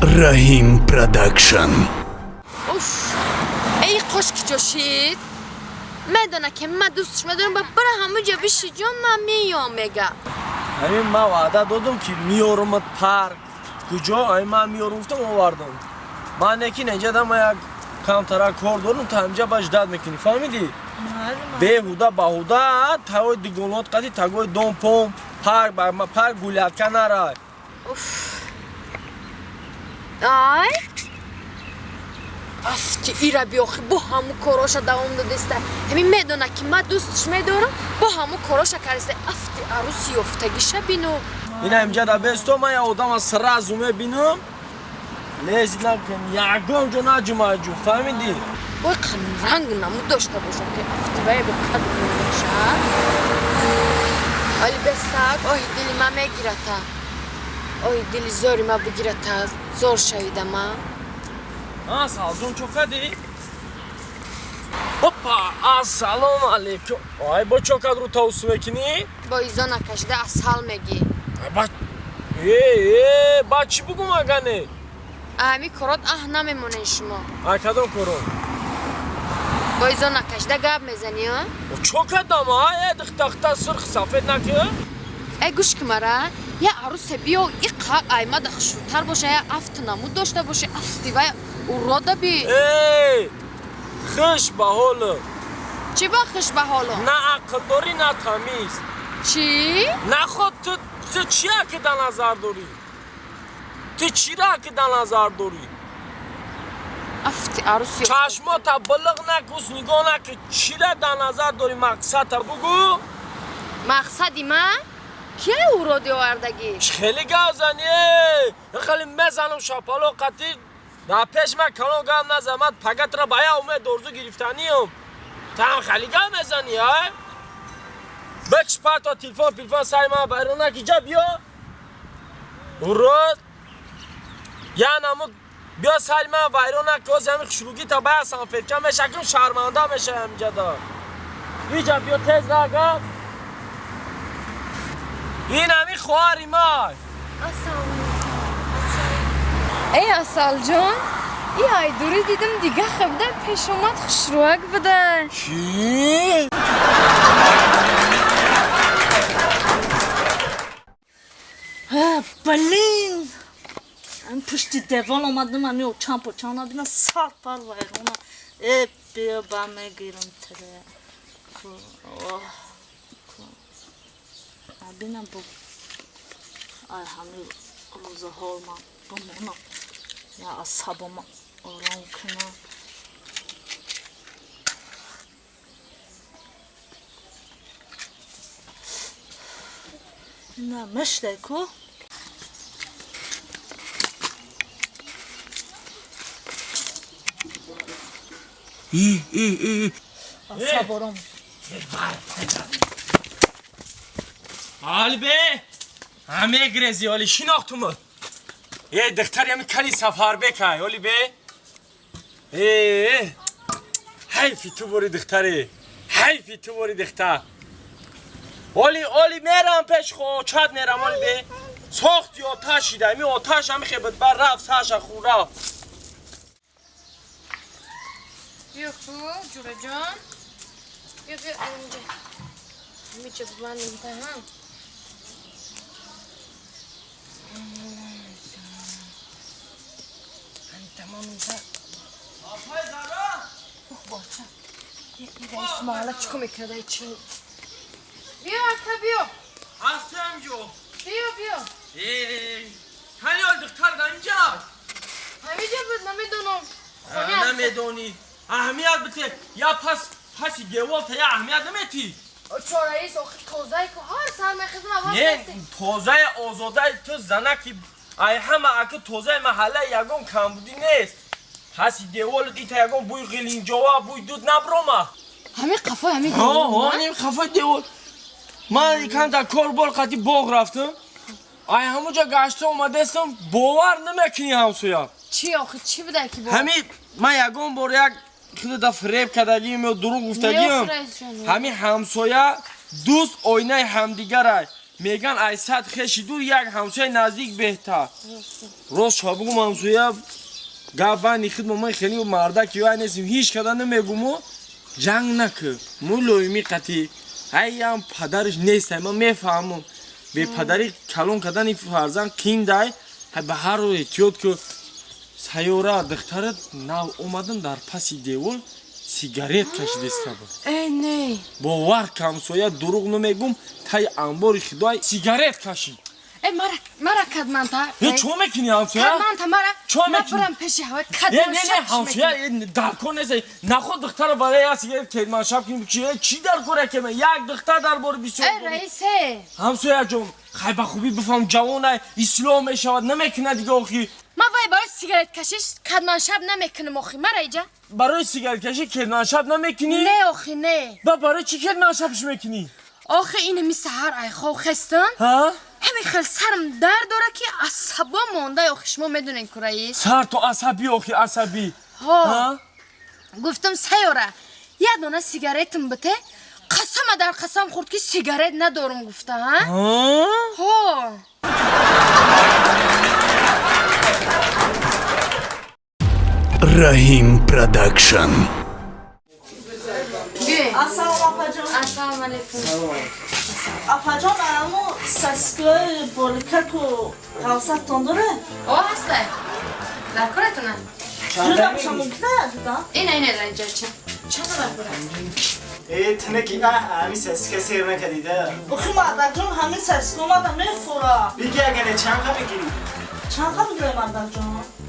Раҳим Продакшн. Уф, эй қош ки ҷошид, медона ки ман дӯстш медорам, ба бара ҳамуҷа биши ҷон, ман меём, мега. Ҳамин ман ваъда додам, ки меёрумат парк. Куҷо? Ай ман меёрум гуфтам, овардам. Ман некин инҷа ман як камтара кор дорам, та инҷа ба ждать мекунӣ, фаҳмидӣ? Беҳуда баҳуда тагои дугонот қати тагои дом пом парк парк гулятка нарай. Уф. Ай? Афти ира биёхи, бо ҳаму короша давом додеста. Ҳамин медона ки ман дӯстш медорам, бо ҳаму короша кареста. Афти аруси ёфтагиша бино. Ина инҷа да бесто, ман як одама сразу мебинам. Лези накун, ягон ҷо наҷумаҷу, фаҳмидӣ? Ой, ранг намуд дошта бошам ки афти вай бо қад меша. Вали бестак, оҳи дили ман мегирата. Оҳи дили зори ман бигирата, зор шавида ман. А, Салҷон, чо кардӣ? Опа, ассалому алейкум. Ай, бо чо кад рӯ тавсу мекунӣ? Бо изо накашида асал мегӣ. Ба э, э, ба чӣ бугум агане? Ами корот аҳ намемонен шумо. Ай кадом корот? Бо изо накашида гап мезанӣ, а? Чо кардам, а? Э, дихтахта сурх сафед накӣ? Э, гӯш ки мара, я арусе биё, иқа аймада хушрӯтар боша, я афту намуд дошта боша, афти вай урода би. Эй, хуш ба ҳолу. Чӣ ба хуш ба ҳолу? На ақл дорӣ, на тамиз. Чӣ? Наход ту ту чия ки дар назар дорӣ? Ту чира ки дар назар дорӣ? Афти аруси. Чашмота билиқ накус, нигоҳ наки, чира дар назар дорӣ, мақсадта бугӯ. Мақсади ман? Кия уроди овардагӣ? Хеле гап зани, хеле мезанам шапало қатӣ. Дар пеш ман калон гап назан, ман пагатра ба я умед орзу гирифтаниям. Там хеле гап мезанӣ, а? Бикш парто телефон пилфон сари ман байрон наки, ҷа биё. Урод. Я намуд биё сари ман вайрон наки, оз ҳами хушругӣ та бая санфетка мешакам, шарманда мешавам инҷада. Иҷа биё тез нагап. Ин ҳами хоҳари ман. Эй, Асалҷон, и айдурӣ дидам, дига хабда пеш омад, хушрӯак буда. Чӣ? Блин! Ам пушти девол омадам, ами очам почам набина, сар пар вайрона. Э, биё ба мегирам тре. Набинам бу. Ай ҳами рӯзаҳол ман бимонам. Я асабама ором кунам. На мештай ку? И, и, и. Асаб ором. Али бе! Ҳаме грези, оли шинохтумуд. Э, духтари ҳами кали Сафарбекай, оли бе? Э, ҳайфи ту бори духтаре. Ҳайфи ту бори духтар. Оли, оли мерам пеш очат мерам, оли бе. Сохти оташ шида, ами оташ ҳами хебет бар рафт, саша хур рафт. Биё ху, ҷураҷон. Биё, биё, инҷа. Ҳамиҷа бибандам та, ҳа? Тамом та. Апай Зара? Ух, боча. Раис маҳалла чӣ кор мекунад, ай чи? Биё, ака, биё. Ҳастам ҷо. Биё, биё. Э, кани оли духтар дар инҷа? Ҳамиҷа буд, намедонам. Намедонӣ. Аҳамият бите, я пас паси девол та я аҳамият наметӣ. Чо раис, охи тозае ку, ҳар сар мехезам аввал. Не, тозаи озодаи ту занаки ай ҳама аки тозаи маҳалла ягон камбудӣ нест. Паси деволат ита ягон бӯи ғилинҷова, бӯи дуд наброма. Ҳамин қафои ҳамин Ҳо, ҳамин қафои девол. Ман икан дар кор бор қати боғ рафтам. Ай ҳамуҷа гашта омадастам, бовар намекунӣ ҳамсоя. Чӣ охи, чӣ буда ки бовар? Ҳамин ман ягон бор як худада фиреб кардагиам ё дурӯғ гуфтагиам. Ҳамин ҳамсоя дӯст оинаи ҳамдигарай. Меган ай сад хеши дур як ҳамсояи наздик беҳтар. Рост шо бугум ҳамсоя гап байни худ мо ман хеле мардаки вай нестим, ҳеҷ када намегуму ҷанг накӣ. Мулоими қатӣ. Ай ам падараш нест, ман мефаҳмам. Бепадарӣ калон кардани фарзанд қиндай, ба ҳар рӯ эҳтиёт ку. Сайёра духтарат нав омадам дар паси девор сигарет кашидеста буд. Э, не. Бовар ка ҳамсоя дурӯғ намегум, таи анбори худой сигарет кашид. Э, мара, мара кадманта. Э, чо мекунӣ ҳамсоя? Кадманта мара. Чо мекунӣ? Ман пеши ҳавай Э, не, кадман не, ҳамсоя, э, дар кор нест. Наход духтара барои як сигарет кедманшаб кунӣ, чи э, чӣ дар кор якеме? Як духтар дар бори бисёр. Э, раисе. Ҳамсоя ҷон, хай ба хубӣ бифаҳм, ҷавонай, ислоҳ мешавад, намекунад дига охи. Ман вай барои сигарет кашиш кадманшаб намекунам охи, мара иҷа. Барои сигареткашӣ кедманшаб намекунӣ? Не, охи, не. Ба барои чӣ кедманшабш мекунӣ? Охи инами саҳар ай хов хестам. Ҳа? Ҳамин хел сарам дард дора ки асабо монда, охи шумо медонед ку раис. Сар то асабӣ охи асабӣ. Ҳо. Гуфтам сайёра, як дона сигаретам бите, қасама дар қасам хӯрд ки сигарет надорам гуфта, ҳа? Ҳо. Раҳим Продакшн. Ассалом, апаҷон. Ассалому алайкум. Апаҷон, амо саскои боликаку ғавсатон доре? О, ҳастай. Дар коратона? Ҷуда боша мумкина, ҷуда? Ина, ина дар инҷа ча. Чанд дар кора? Э, тинаки а ҳами саска сер накардида. Охи мардакҷон, ҳамин саска омада мефура. Биги агане чанд қа мегирӣ? Чанд қа мегирӣ, мардакҷон?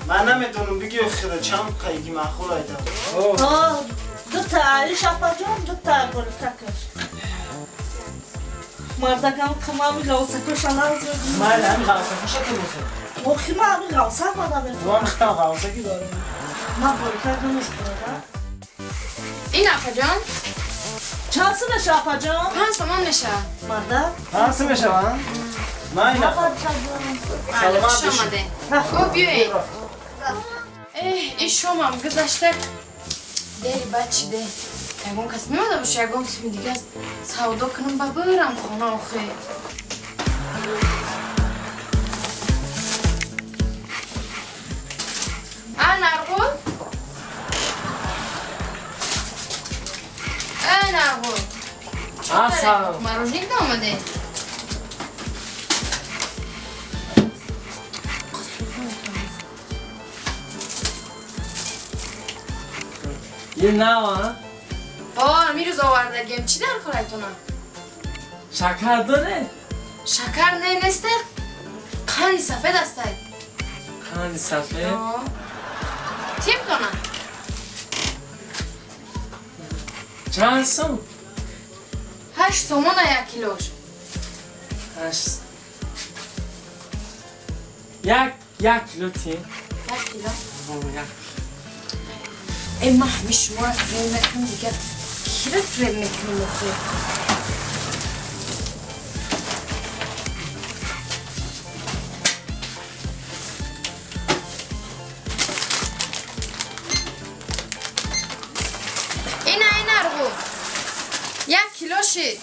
Ман наметонам биги худа чанд қайги маъқул айда. Дута иш апаҷон, дута боликакаш. Мардакам қимами ғавсакоша нағз. Майли ҳами ғавсакоша тумоса. Охи ман ҳами ғавсак мада мефура. Ман хитам ғавсаки дорам. Ман боликак намешкунада. Ин апаҷон. Чанд сум меша, апаҷон? 5 сомон меша. Мардак? 5 сум мешава? Майли. Саломат хуш омадед. О, биёед. Эҳ, ин шомам гузашта. Дери баъд чӣ де? Ягон кас меомада боша, ягон суми дига савдо кунам ба бирам хона охи. А, Нарғул? Э, Нарғул. Ассалом. Мороженик омадед? Е нава? О, ҳамин рӯз овардагем. Чӣ дар корайтона? Шакар доре? Шакар не, несте. Қанди сафед астай. Қанди сафед? Тимтона? Чанд сум? 8 сомона як килош. 8. Як кило тим. Як кило? О, як. Э, ман ҳамин шуморо фиреб мекунам, дигар киро фиреб мекунам охи? Ина, ина, Арғу. Як кило шид.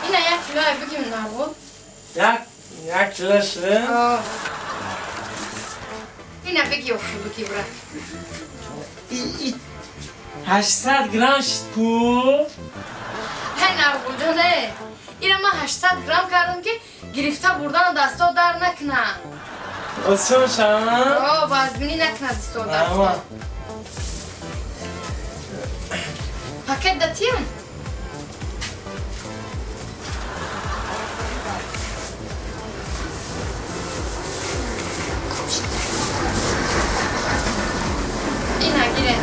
Ина як кило бигим, Нарғу. Як кило шид? Ина биги охи, биги бра. 800 грамм шид ку? Ҳай, Нарғулҷон, э. Ина ман 800 грамм кардам ки гирифта бурдану дасто дар накунам. Осон шава? О, вазбинӣ накунад дасто дар. Пакет датиям? Ина гире.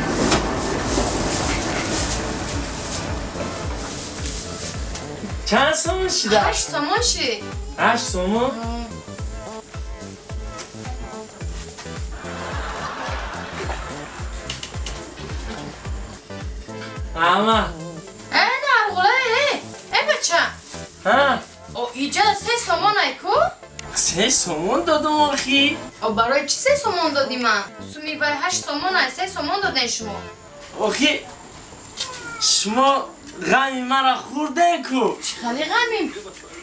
Чанд сомон шида? 8 сомон шид. 8 сомон? Ама. Э, Нарғула, э, э, бача. Ҳа? О, иҷа 3 сомон ай ку? 3 сомон додам охи. О, барои чӣ 3 сомон додӣ ман? Суми вай 8 сомон ай, 3 сомон додем шумо. Охи, шумо ғами маро хӯрдем ку? Чӣ хали ғамим?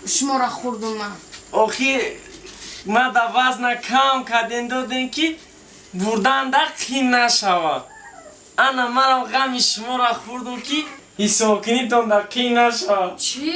Шуморо хӯрдум ман. Охи ма да вазна кам карден, додем, ки бурдан да қин нашава. Ана марам ғами шуморо хӯрдум, ки ҳисобкунитон да қин нашава. Чӣ?